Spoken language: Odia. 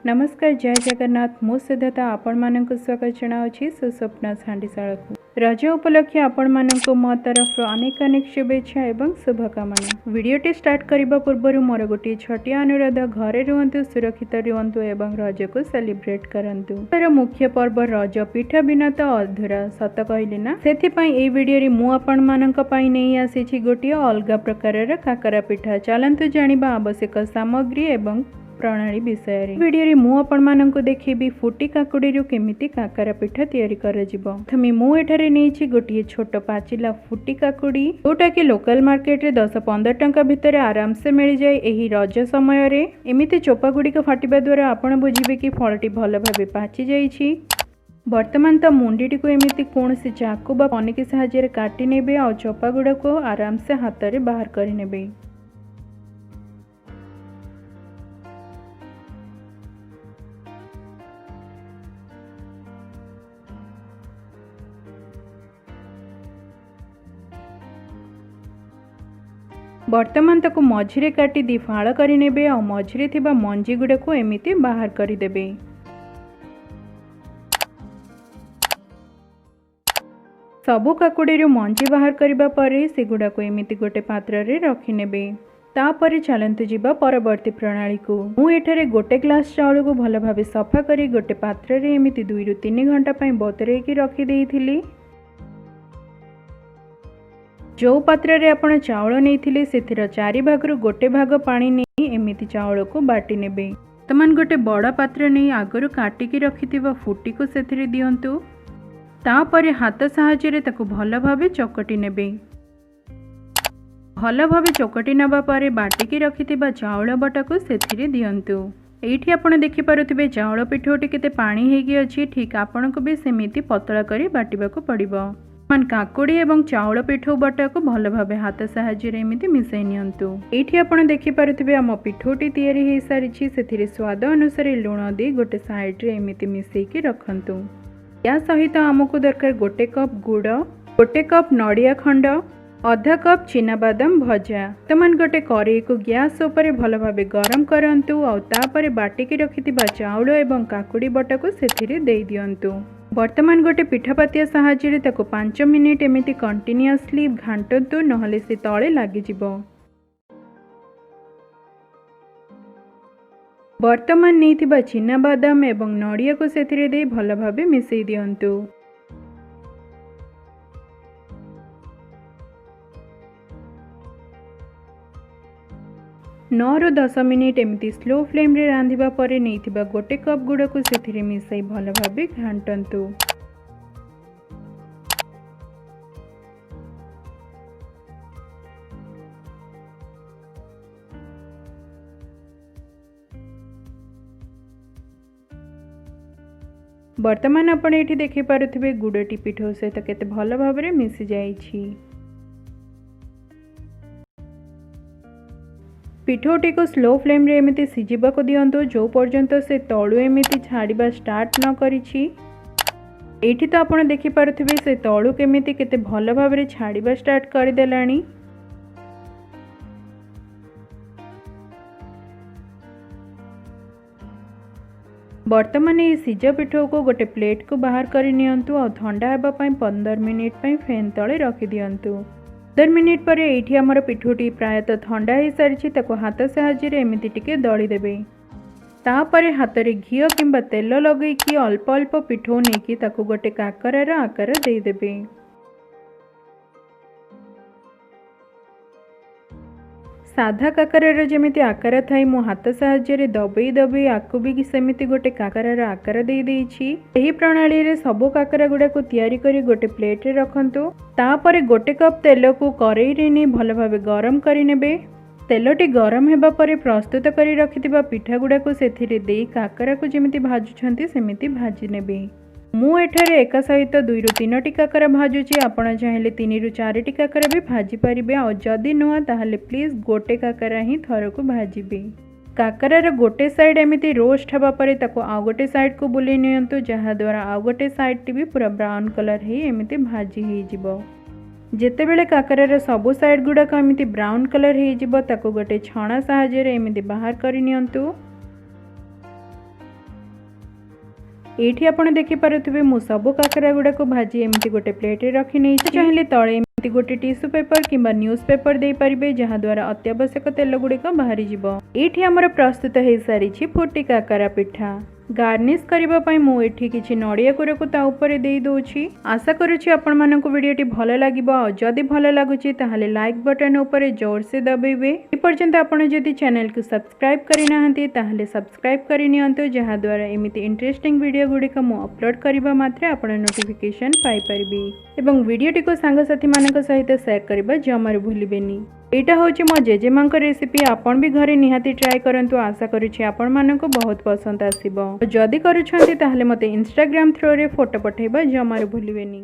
ନମସ୍କାର, ଜୟ ଜଗନ୍ନାଥ। ମୁଁ ସିଦ୍ଧାର୍ଥ ଆପଣମାନଙ୍କୁ ସ୍ୱାଗତ ଜଣାଉଛି ସୁସ୍ୱପ୍ନ ହାଣ୍ଡିଶାଳକୁ। ରଜ ଉପଲକ୍ଷେ ଆପଣମାନଙ୍କୁ ମୋ ତରଫରୁ ଅନେକ ଅନେକ ଶୁଭେଚ୍ଛା ଏବଂ ଶୁଭକାମନା। ଭିଡ଼ିଓଟି ଷ୍ଟାର୍ଟ କରିବା ପୂର୍ବରୁ ମୋର ଗୋଟିଏ ଛୋଟିଆ ଅନୁରୋଧ, ଘରେ ରୁହନ୍ତୁ, ସୁରକ୍ଷିତ ରୁହନ୍ତୁ ଏବଂ ରଜକୁ ସେଲିବ୍ରେଟ୍ କରନ୍ତୁ। ତାର ମୁଖ୍ୟ ପର୍ବ ରଜ ପିଠା ବିନା ତ ଅଧୁରା, ସତ କହିଲି ନା? ସେଥିପାଇଁ ଏଇ ଭିଡ଼ିଓରେ ମୁଁ ଆପଣମାନଙ୍କ ପାଇଁ ନେଇ ଆସିଛି ଗୋଟିଏ ଅଲଗା ପ୍ରକାରର କାକରା ପିଠା। ଚାଲନ୍ତୁ ଜାଣିବା ଆବଶ୍ୟକ ସାମଗ୍ରୀ ଏବଂ ପ୍ରଣାଳୀ ବିଷୟରେ। ଭିଡ଼ିଓରେ ମୁଁ ଆପଣମାନଙ୍କୁ ଦେଖେଇବି ଫୁଟି କାକୁଡ଼ିରୁ କେମିତି କାକରା ପିଠା ତିଆରି କରାଯିବ। ପ୍ରଥମେ ମୁଁ ଏଠାରେ ନେଇଛି ଗୋଟିଏ ଛୋଟ ପାଚିଲା ଫୁଟି କାକୁଡ଼ି, ଯୋଉଟାକି ଲୋକାଲ ମାର୍କେଟରେ 10-15 ଟଙ୍କା ଭିତରେ ଆରାମସେ ମିଳିଯାଏ। ଏହି ରଜ ସମୟରେ ଏମିତି ଚୋପା ଗୁଡ଼ିକ ଫାଟିବା ଦ୍ୱାରା ଆପଣ ବୁଝିବେ କି ଫଳଟି ଭଲ ଭାବେ ପାଚି ଯାଇଛି। ବର୍ତ୍ତମାନ ତା ମୁଣ୍ଡିଟିକୁ ଏମିତି କୌଣସି ଚାକୁ ବା ପନିକି ସାହାଯ୍ୟରେ କାଟି ନେବେ ଆଉ ଚୋପା ଗୁଡ଼ାକୁ ଆରାମସେ ହାତରେ ବାହାର କରିନେବେ। ବର୍ତ୍ତମାନ ତାକୁ ମଝିରେ କାଟି ଦି ଫାଳ କରିନେବେ ଆଉ ମଝିରେ ଥିବା ମଞ୍ଜି ଗୁଡ଼ାକୁ ଏମିତି ବାହାର କରିଦେବେ। ସବୁ କାକୁଡ଼ିରୁ ମଞ୍ଜି ବାହାର କରିବା ପରେ ସେଗୁଡ଼ାକୁ ଏମିତି ଗୋଟେ ପାତ୍ରରେ ରଖିନେବେ। ତାପରେ ଚାଲନ୍ତୁ ଯିବା ପରବର୍ତ୍ତୀ ପ୍ରଣାଳୀକୁ। ମୁଁ ଏଠାରେ ଗୋଟେ ଗ୍ଲାସ୍ ଚାଉଳକୁ ଭଲ ଭାବେ ସଫା କରି ଗୋଟେ ପାତ୍ରରେ ଏମିତି 2ରୁ 3 ଘଣ୍ଟା ପାଇଁ ବତୁରେଇକି ରଖିଦେଇଥିଲି। ଯେଉଁ ପାତ୍ରରେ ଆପଣ ଚାଉଳ ନେଇଥିଲେ, ସେଥିର ଚାରି ଭାଗରୁ ଗୋଟେ ଭାଗ ପାଣି ନେଇ ଏମିତି ଚାଉଳକୁ ବାଟି ନେବେ। ବର୍ତ୍ତମାନ ଗୋଟେ ବଡ଼ ପାତ୍ର ନେଇ ଆଗରୁ କାଟିକି ରଖିଥିବା ଫୁଟିକୁ ସେଥିରେ ଦିଅନ୍ତୁ। ତାପରେ ହାତ ସାହାଯ୍ୟରେ ତାକୁ ଭଲ ଭାବେ ଚକଟି ନେବେ। ଭଲ ଭାବେ ଚକଟି ନେବା ପରେ ବାଟିକି ରଖିଥିବା ଚାଉଳ ବଟାକୁ ସେଥିରେ ଦିଅନ୍ତୁ। ଏଇଠି ଆପଣ ଦେଖିପାରୁଥିବେ ଚାଉଳ ପିଠଉଟି କେତେ ପାଣି ହେଇକି ଅଛି। ଠିକ୍ ଆପଣଙ୍କୁ ବି ସେମିତି ପତଳା କରି ବାଟିବାକୁ ପଡ଼ିବ। ବର୍ତ୍ତମାନ କାକୁଡ଼ି ଏବଂ ଚାଉଳ ପିଠଉ ବଟାକୁ ଭଲ ଭାବେ ହାତ ସାହାଯ୍ୟରେ ଏମିତି ମିଶାଇ ନିଅନ୍ତୁ। ଏଇଠି ଆପଣ ଦେଖିପାରୁଥିବେ ଆମ ପିଠଉଟି ତିଆରି ହେଇସାରିଛି। ସେଥିରେ ସ୍ୱାଦ ଅନୁସାରେ ଲୁଣ ଦେଇ ଗୋଟେ ସାଇଡ଼ରେ ଏମିତି ମିଶେଇକି ରଖନ୍ତୁ। ୟା ସହିତ ଆମକୁ ଦରକାର ଗୋଟେ କପ୍ ଗୁଡ଼, ଗୋଟେ କପ୍ ନଡ଼ିଆ ଖଣ୍ଡ, ଅଧା କପ୍ ଚିନାବାଦାମ ଭଜା। ବର୍ତ୍ତମାନ ଗୋଟେ କରେଇକୁ ଗ୍ୟାସ୍ ଉପରେ ଭଲ ଭାବେ ଗରମ କରନ୍ତୁ ଆଉ ତାପରେ ବାଟିକି ରଖିଥିବା ଚାଉଳ ଏବଂ କାକୁଡ଼ି ବଟାକୁ ସେଥିରେ ଦେଇଦିଅନ୍ତୁ। ବର୍ତ୍ତମାନ ଗୋଟେ ପିଠା ପାତିଆ ସାହାଯ୍ୟରେ ତାକୁ 5 ମିନିଟ୍ ଏମିତି କଣ୍ଟିନ୍ୟୁଅସଲି ଘାଣ୍ଟନ୍ତୁ, ନହେଲେ ସେ ତଳେ ଲାଗିଯିବ। ବର୍ତ୍ତମାନ ନେଇଥିବା ଚିନାବାଦାମ ଏବଂ ନଡ଼ିଆକୁ ସେଥିରେ ଦେଇ ଭଲ ଭାବେ ମିଶାଇ ଦିଅନ୍ତୁ। 9ରୁ 10 ମିନିଟ୍ ଏମିତି ସ୍ଲୋ ଫ୍ଲେମ୍ରେ ରାନ୍ଧିବା ପରେ ନେଇଥିବା ଗୋଟେ କପ୍ ଗୁଡ଼କୁ ସେଥିରେ ମିଶାଇ ଭଲ ଭାବେ ଘାଣ୍ଟନ୍ତୁ। ବର୍ତ୍ତମାନ ଆପଣ ଏଇଠି ଦେଖିପାରୁଥିବେ ଗୁଡ଼ଟି ପିଠଉ ସହିତ କେତେ ଭଲ ଭାବରେ ମିଶି ଯାଇଛି। ପିଠଉଟିକୁ ସ୍ଲୋ ଫ୍ଲେମ୍ରେ ଏମିତି ସିଝିବାକୁ ଦିଅନ୍ତୁ, ଯେଉଁ ପର୍ଯ୍ୟନ୍ତ ସେ ତଳୁ ଏମିତି ଛାଡ଼ିବା ଷ୍ଟାର୍ଟ ନ କରିଛି। ଏଇଠି ତ ଆପଣ ଦେଖିପାରୁଥିବେ ସେ ତଳୁ କେମିତି କେତେ ଭଲ ଭାବରେ ଛାଡ଼ିବା ଷ୍ଟାର୍ଟ କରିଦେଲାଣି। ବର୍ତ୍ତମାନ ଏହି ସିଝା ପିଠଉକୁ ଗୋଟେ ପ୍ଲେଟ୍କୁ ବାହାର କରି ନିଅନ୍ତୁ ଆଉ ଥଣ୍ଡା ହେବା ପାଇଁ 15 ମିନିଟ୍ ପାଇଁ ଫ୍ୟାନ୍ ତଳେ ରଖିଦିଅନ୍ତୁ। 15 ମିନିଟ୍ ପରେ ଏଇଠି ଆମର ପିଠଉଟି ପ୍ରାୟତଃ ଥଣ୍ଡା ହେଇସାରିଛି। ତାକୁ ହାତ ସାହାଯ୍ୟରେ ଏମିତି ଟିକେ ଦଳିଦେବେ। ତାପରେ ହାତରେ ଘିଅ କିମ୍ବା ତେଲ ଲଗେଇକି ଅଳ୍ପ ଅଳ୍ପ ପିଠଉ ନେଇକି ତାକୁ ଗୋଟେ କାକରାର ଆକାର ଦେଇଦେବେ। ସାଧା କାକରାର ଯେମିତି ଆକାର ଥାଏ, ମୁଁ ହାତ ସାହାଯ୍ୟରେ ଦବେଇ ଦବେଇ ଆକୁ ବି ସେମିତି ଗୋଟେ କାକରାର ଆକାର ଦେଇଦେଇଛି। ଏହି ପ୍ରଣାଳୀରେ ସବୁ କାକରା ଗୁଡ଼ାକୁ ତିଆରି କରି ଗୋଟେ ପ୍ଲେଟ୍ରେ ରଖନ୍ତୁ। ତାପରେ ଗୋଟେ କପ୍ ତେଲକୁ କରେଇରେ ନେଇ ଭଲ ଭାବେ ଗରମ କରିନେବେ। ତେଲଟି ଗରମ ହେବା ପରେ ପ୍ରସ୍ତୁତ କରି ରଖିଥିବା ପିଠା ଗୁଡ଼ାକୁ ସେଥିରେ ଦେଇ କାକରାକୁ ଯେମିତି ଭାଜୁଛନ୍ତି ସେମିତି ଭାଜି ନେବେ। ମୁଁ ଏଠାରେ ଏକା ସହିତ 2ରୁ 3ଟି କାକରା ଭାଜୁଛି। ଆପଣ ଚାହିଁଲେ 3ରୁ 4ଟି କାକରା ବି ଭାଜି ପାରିବେ। ଆଉ ଯଦି ନୁହଁ, ତାହେଲେ ପ୍ଲିଜ୍ ଗୋଟେ କାକରା ହିଁ ଥରକୁ ଭାଜିବେ। କାକରାର ଗୋଟେ ସାଇଡ଼୍ ଏମିତି ରୋଷ୍ଟ ହେବା ପରେ ତାକୁ ଆଉ ଗୋଟେ ସାଇଡ଼୍କୁ ବୁଲେଇ ନିଅନ୍ତୁ, ଯାହାଦ୍ୱାରା ଆଉ ଗୋଟେ ସାଇଡ଼୍ଟି ବି ପୁରା ବ୍ରାଉନ୍ କଲର୍ ହେଇ ଏମିତି ଭାଜି ହେଇଯିବ। ଯେତେବେଳେ କାକରାର ସବୁ ସାଇଡ଼୍ ଗୁଡ଼ାକ ଏମିତି ବ୍ରାଉନ୍ କଲର୍ ହେଇଯିବ, ତାକୁ ଗୋଟେ ଛଣା ସାହାଯ୍ୟରେ ଏମିତି ବାହାର କରି ନିଅନ୍ତୁ। ଏଇଠି ଆପଣ ଦେଖିପାରୁଥିବେ, ମୁଁ ସବୁ କାକରା ଗୁଡ଼ାକୁ ଭାଜି ଏମିତି ଗୋଟେ ପ୍ଲେଟ୍ରେ ରଖିନେଇଛି। ଚାହିଁଲେ ତଳେ ଏମିତି ଗୋଟେ ଟିସୁ ପେପର କିମ୍ବା ନ୍ୟୁଜ୍ ପେପର ଦେଇପାରିବେ, ଯାହାଦ୍ୱାରା ଅତ୍ୟାବଶ୍ୟକ ତେଲ ଗୁଡ଼ିକ ବାହାରିଯିବ। ଏଇଠି ଆମର ପ୍ରସ୍ତୁତ ହେଇସାରିଛି ଫୁଟି କାକରା ପିଠା। ଗାର୍ନିଶ କରିବା ପାଇଁ ମୁଁ ଏଠି କିଛି ନଡ଼ିଆ କୋରକୁ ତା ଉପରେ ଦେଇ ଦେଉଛି। ଆଶା କରୁଛି ଆପଣମାନଙ୍କୁ ଭିଡ଼ିଓଟି ଭଲ ଲାଗିବ। ଆଉ ଯଦି ଭଲ ଲାଗୁଛି, ତାହେଲେ ଲାଇକ୍ ବଟନ୍ ଉପରେ ଜୋରସେ ଦବେଇବେ। ଏପର୍ଯ୍ୟନ୍ତ ଆପଣ ଯଦି ଚ୍ୟାନେଲକୁ ସବସ୍କ୍ରାଇବ୍ କରିନାହାନ୍ତି, ତାହେଲେ ସବସ୍କ୍ରାଇବ୍ କରିନିଅନ୍ତୁ, ଯାହାଦ୍ୱାରା ଏମିତି ଇଣ୍ଟରେଷ୍ଟିଂ ଭିଡ଼ିଓ ଗୁଡ଼ିକ ମୁଁ ଅପଲୋଡ଼ କରିବା ମାତ୍ରେ ଆପଣ ନୋଟିଫିକେସନ୍ ପାଇପାରିବେ। ଏବଂ ଭିଡ଼ିଓଟିକୁ ସାଙ୍ଗସାଥିମାନଙ୍କ ସହିତ ସେୟାର କରିବା ଜମାରୁ ଭୁଲିବେନି। ଏଇଟା ହେଉଛି ମୋ ଜେଜେମାଙ୍କ ରେସିପି। ଆପଣ ବି ଘରେ ନିହାତି ଟ୍ରାଏ କରନ୍ତୁ। ଆଶା କରୁଛି ଆପଣମାନଙ୍କୁ ବହୁତ ପସନ୍ଦ ଆସିବ। ଯଦି କରୁଛନ୍ତି, ତାହେଲେ ମୋତେ ଇନଷ୍ଟାଗ୍ରାମ ଥ୍ରୋରେ ଫଟୋ ପଠାଇବା ଜମାରୁ ଭୁଲିବେନି।